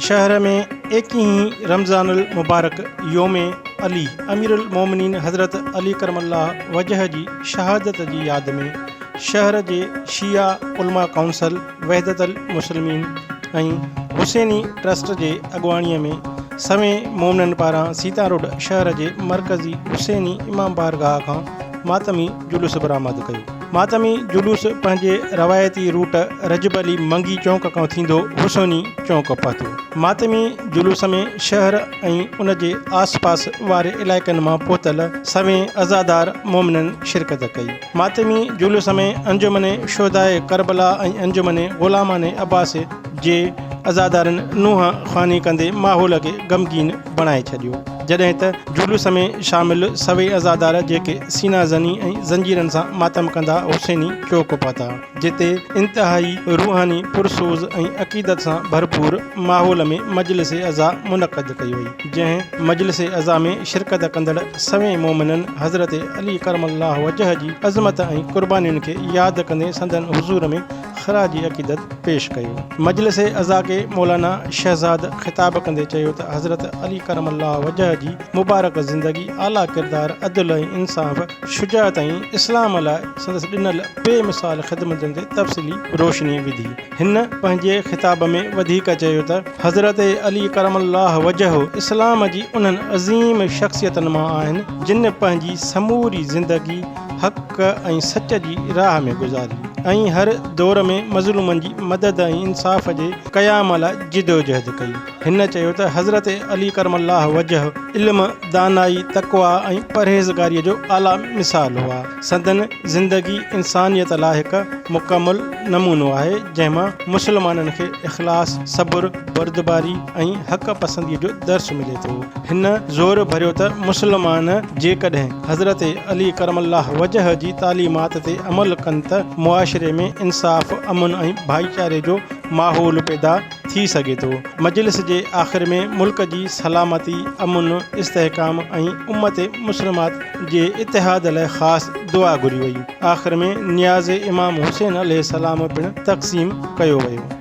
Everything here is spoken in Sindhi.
شهر ۾ ايڪيهين رمضان المبارڪ يوم علي امير المومنين حضرت علي ڪرم الله وجه جي شهادت جي ياد ۾ شهر جي شيعا علماء ڪائونسل وحدت المسلمين ۽ حسيني ٽرسٽ جي اڳواڻي ۾ سوين مومنن پاران سيتا روڊ شهر جي مرڪزي حسيني امام بارگاهه کان ماتمي جلوس برآمد ڪيو. ماتمي جلوس پنهنجي روايتي روٽ رجب علي منگي چونڪ کان ٿيندو حسيني چونڪ پهتو. ماتمي جلوس ۾ شهر ۽ ان جي آس پاس واري علائقن مان پهتل سوين عزادار مومنن شرڪت ڪئي. ماتمي جلوس ۾ انجمن شهداء ڪربلا ۽ انجمن غلامان عباس جي عزادارن نوحه خواني ڪندي ماحول کي غمگين بڻائي ڇڏيو. جڏهن ته جلوس ۾ شامل سوين عزادار جيڪي سينا زني ۽ زنجيرن سان ماتم ڪندا حسيني چوڪ پهتا، جتي انتهائي روحاني پرسوز ۽ عقيدت سان ڀرپور ماحول ۾ مجلس عزا منعقد ڪئي وئي، جنهن مجلس عزا ۾ شرڪت ڪندڙ سوين مومنن حضرت علي ڪرم الله وجه جي عظمت ۽ قربانين کي ياد ڪندي سندن حضور ۾ خراج عقيدت پيش ڪيو. مجلس عزا کي مولانا شهزاد خطاب ڪندي چيو ته حضرت علي ڪرم الله وجه جي مبارڪ زندگي اعليٰ ڪردار، عدل ۽ انصاف، شجاعت ۽ اسلام لاء سندس ڏنل بي مثال خدمتن تي تفصيلي روشني وڌي. هن پنهنجي خطاب ۾ وڌيڪ چيو ته حضرت علي ڪرم الله وجه اسلام جي انهن عظيم شخصيتن مان آهن جن پنهنجي سموري زندگي حق ۽ سچ جي راهه ۾ گذاري ۽ هر دور ۾ مظلومن جي مدد ۽ انصاف جي قيام لاء جدوجهد ڪئي. هن چيو ته حضرت علي ڪرم الله وجه علم، دانائي، تقويٰ ۽ پرهيزگاريء جو اعليٰ مثال هئا. سندن زندگي انسانيت لاء هڪ مڪمل نمونو آهي، جنهن مان مسلمانن کي اخلاص، صبر، بردباري ۽ حق پسنديء جو درس ملي ٿو. هن زور ڀريو ته مسلمان جيڪڏهن حضرت علي ڪرم الله وجه جي تعليمات تي عمل ڪن ته معاشري ۾ انصاف، امن ۽ ڀائيچاري جو ماحول پيدا ٿي سگهي ٿو. مجلس جي آخر ۾ ملڪ جي سلامتي، امن، استحڪام ۽ امت مسلمات جي اتحاد لاء خاص دعا گهري وئي. آخر ۾ نياز امام حسين عليه السلام پڻ تقسيم ڪيو ويو.